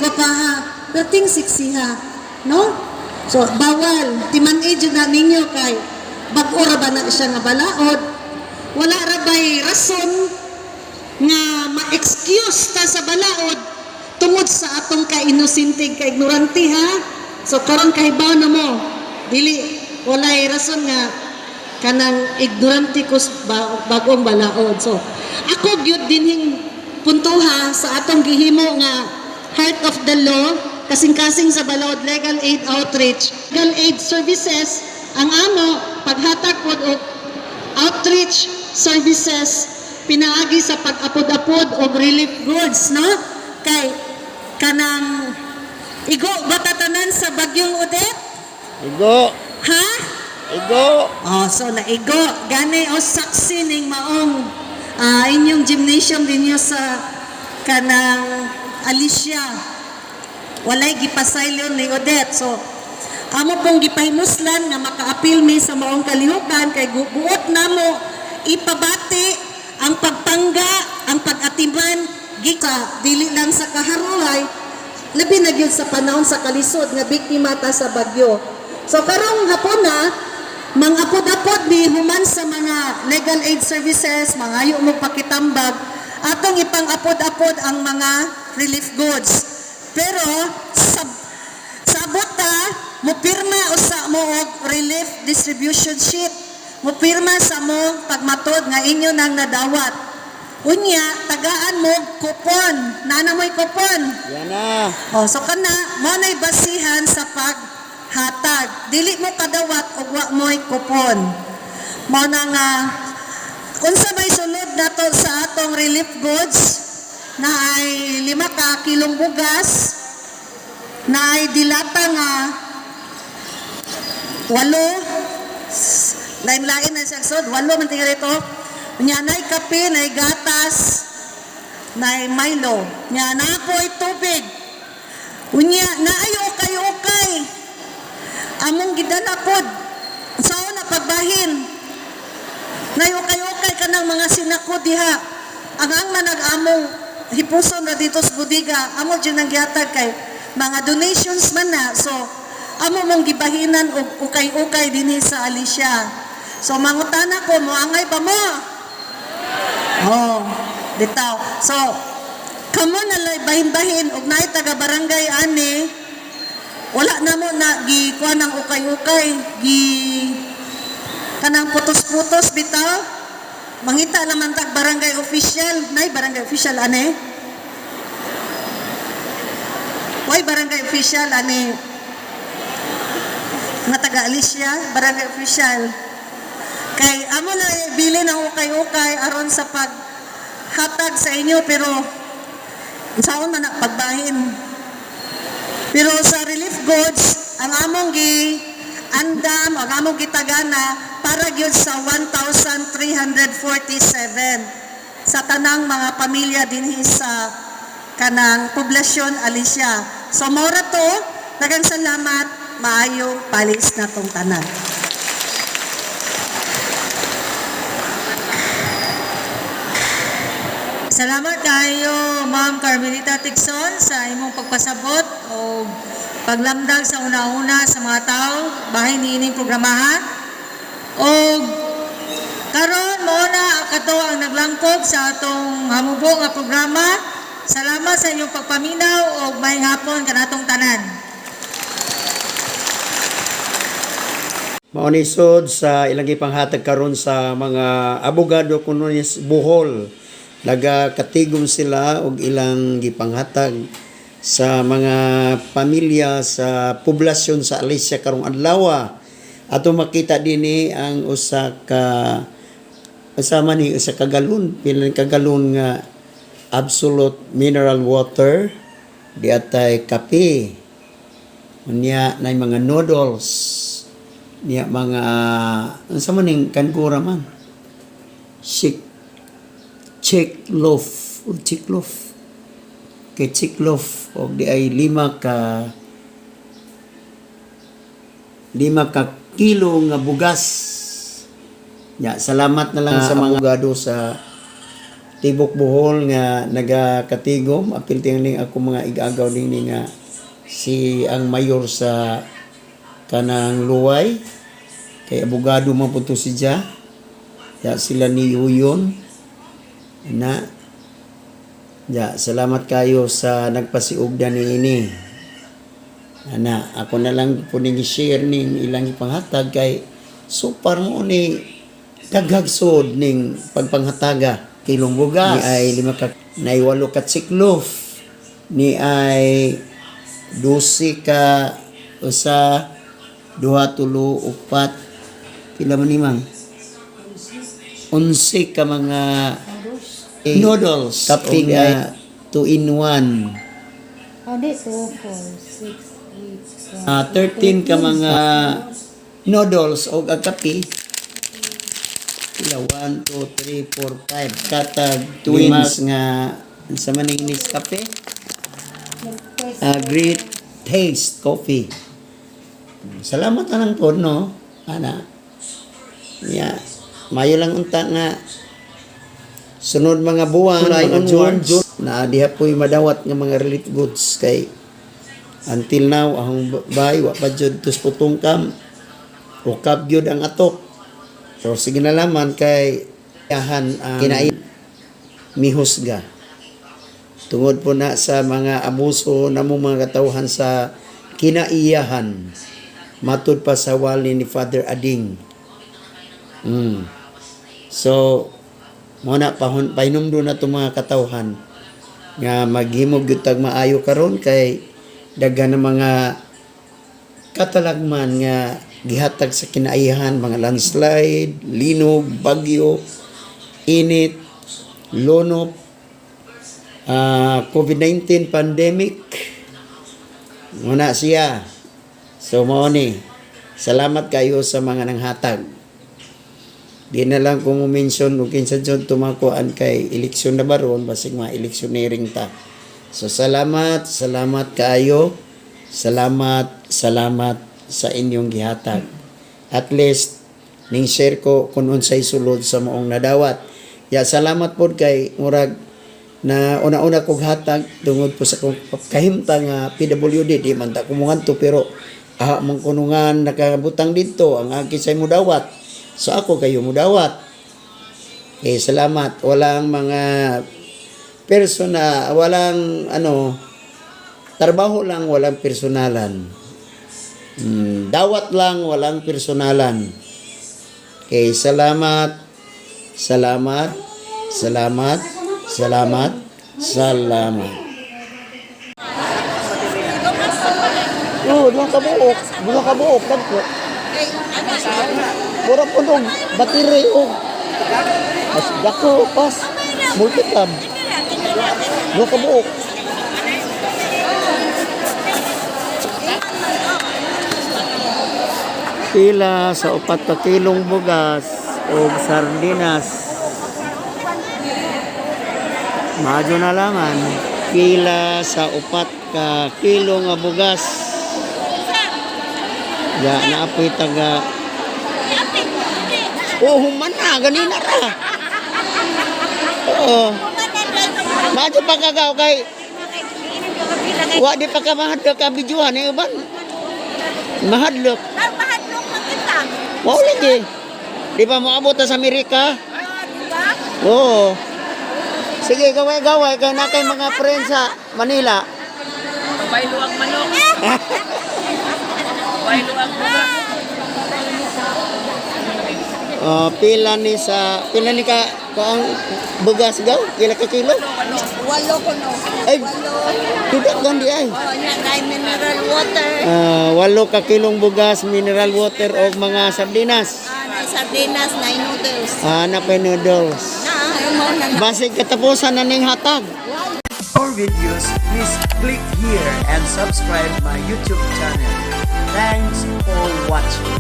gwapaha, perting sexy ha, no? So bawal timan-i jud na ninyo kay bag-o ra ba na siya nga balaod. Wala ra bay rason nga ma-excuse ta sa balaod tungod sa atong ka-inosente, ka-ignorante ha. So karon kahibaw na mo, dili walay rason nga kanang ignorante ko bag-ong balaod. So ako gyud dinhing puntuha sa atong gihimo nga Heart of the Law, Kasing-kasing sa Balaod Legal Aid Outreach. Legal Aid Services ang amo paghatag pod og outreach services pinaagi sa pag-apod-apod og relief goods, no? Kay kanang igo ba tatanan sa bagyong Odette? Igo! Ha? Igo! Oh, so naigo gani o saksi ning maong inyong gymnasium ninyo sa kanang Alicia. Walay gipasaylon ni Odette. So amo pong gipahimuslan nga makaapil mi sa maong kalihukan kay buot namo ipabati ang pagpangga, ang pag-atiman gika dili lang sa kaharuhay, labi na gyud sa panahon sa kalisod nga biktima ta sa bagyo. So karong hapon na mangapod-apod ni human sa mga legal aid services, mangayo mo pakitambag, atong ipang-apod-apod ang mga relief goods. Pero sabot ta, mupirma usa mo og relief distribution sheet. Mupirma sa mo pagmatod nga inyo nang nadawat. Unya, tagaan mo kupon. Nana mo'y kupon. Yan na! O, so kana, mo na'y basihan sa paghatag. Dili mo kadawat og wa mo'y kupon. Mao na nga, unsa may sulod nato sa atong relief goods, na ay 5 ka kilong bugas, na ay dilata nga 8, lain-lain na siyang sod, 8 man tingali ito. Nya nay kape, nay gatas, nay Milo. Nya na po'y tubig. Unya, naayo ukay-ukay. Among gidala pod. Sao na pagbahin? Nay ukay-ukay kanang mga sinako diha. Ang manag among hipuson na dito sa budiga, amo dyan ang gihatag kay mga donations man na. So, amo mong gibahinan og ukay-ukay dinhi sa Alicia. So, mangutana ko, moangay ba mo? Oh, bitaw. So, kamo na lay bahin-bahin og naay taga barangay ani, wala na mo na gi kuan ang ukay-ukay, gi kanang putos-putos bitaw. Mangita naman tag barangay official, nay barangay official ani. Way barangay official ani. Nga taga Alicia, barangay official. Kay amo na bili ng ukay-ukay aron sa paghatag sa inyo, pero saon man na pagbahin. Pero sa relief goods, ang among gi andam, ang among gitagana para gyud sa 1,347 sa tanang mga pamilya dinhi sa kanang poblasyon Alicia. So mao ra to, daghang salamat, maayong palis na tong tanan. Salamat kayo, Ma'am Carmelita Tixon, sa imong pagpasabot o paglamdag sa una-una sa mga tao bahin niining programahan. O karon mao na kato ang naglangkob sa atong hamubo nga programa. Salamat sa inyong pagpaminaw og maayong hapon kanatong tanan. Mao ni sod sa ilang gipanghatag karon sa mga abogado kuno ni Bohol. Nagakatigom sila og ilang gipanghatag sa mga pamilya sa poblasyon sa Alicia karong adlaw. Ato makita dinhi ang usa ka usa man ni usa ka galon, pila ka galon nga absolute mineral water, di atay kape. Unya nay mga noodles, niya mga unsa man ning kankura man. Chick chick loaf, o chick loaf. Kay chick loaf og di ay 5 ka kilo nga bugas. Ya, salamat na lang sa mga abogado sa Tibok Bohol nga nagakatigom, apil ning ako mga igagaw ning nga si ang mayor sa kanang Luway kay abogado man po to si Ja ya, sila ni Yuyon na ya. Salamat kayo sa nagpasiugda ni ini. Ana, ako na lang po ning share ning ilang ipanghatag kay super mo ni daghag sod ning pagpanghataga. Kilong bugas ni ay 5 ka nay 8 ka siklof, ni ay 12 ka usa, duha, tulo, upat, pila man ni, mang? 11 ka mga noodles, kape nga 2 in 1. Oh, di. 2, 4, 6, 8, Ah, 13 ka mga noodles o ang kape. Pila? 1, 2, 3, 4, 5 katag twins nga sa maning kape. Ah, great taste coffee. Salamat na lang po, no? Ana. Ya. Mayo lang unta nga sunod mga buwan, mga onwards, na diha po'y madawat nga mga relief goods kay until now ang bahay wa pa jud tus putungkam, ukab gyud ang atok. So sige na laman kay yahan ang kinai mihusga tungod po na sa mga abuso namong mga katawhan sa kinaiyahan, matud pa sa wali ni Father Ading. So mo na pahon pahinumdum na itong mga katawhan nga maghimog gyud tag maayo karon kay daghan ng mga katalagman nga gihatag sa kinaiyahan, mga landslide, linog, bagyo, init, lonop, COVID-19 pandemic. Muna siya. So mao ni. Salamat kayo sa mga nanghatag. Di na lang kung mention kung kinsa jud tumakuan kay eleksyon na baron, basig mga electioneering ta. So salamat, salamat kaayo. Salamat, salamat sa inyong gihatag. At least ning share ko kung unsay sulod sa maong nadawat. Ya, salamat pod kay murag na una-una kog hatag tungod po sa kong kahimta nga PWD, di man ta kumunganto, pero aha mong kunungan nakabutang dito ang aki sa mudawat, so ako kayo mudawat. Eh, salamat, walang mga persona, walang ano, trabaho lang, walang personalan. Dawat lang, walang personalan. Okay, salamat, salamat, salamat, salamat, salamat. Oh, duha ka buok, duha ka buok dagko. Mura po dong, battery og. Mas dako pas multicab. Duha ka buok. Pila sa 4 ka kilong bugas o sardinas. Madyo na laman. Pila sa 4 ka kilo nga bugas. Ya, naapoy taga. Oh, human na, ganina ra. Oo. Madyo pa kagaw kay wa di pa ka mahadlok ka bidyuhan eh uban. Mahadlok. Mahadlok man kita. Mao lagi. Di ba moabot ta sa Amerika? Ah, di ba? Oo. Sige, gaway-gaway kay na kay mga friends sa Manila. Baylo ang manok. Baylo ang bugas. Oh, pila ni ka ang bugas gaw? Pila ka kilo? 8 ko no. Ay, tudak gan di ay. Oh, nya kay mineral water. Ah, 8 ka kilong bugas, mineral water o mga sardinas. Ah, na sardinas, na noodles. Ah, na pa noodles. Na, ayaw mo na. Basig katapusan na ning hatag. More videos, please click here and subscribe my YouTube channel. Thanks for watching.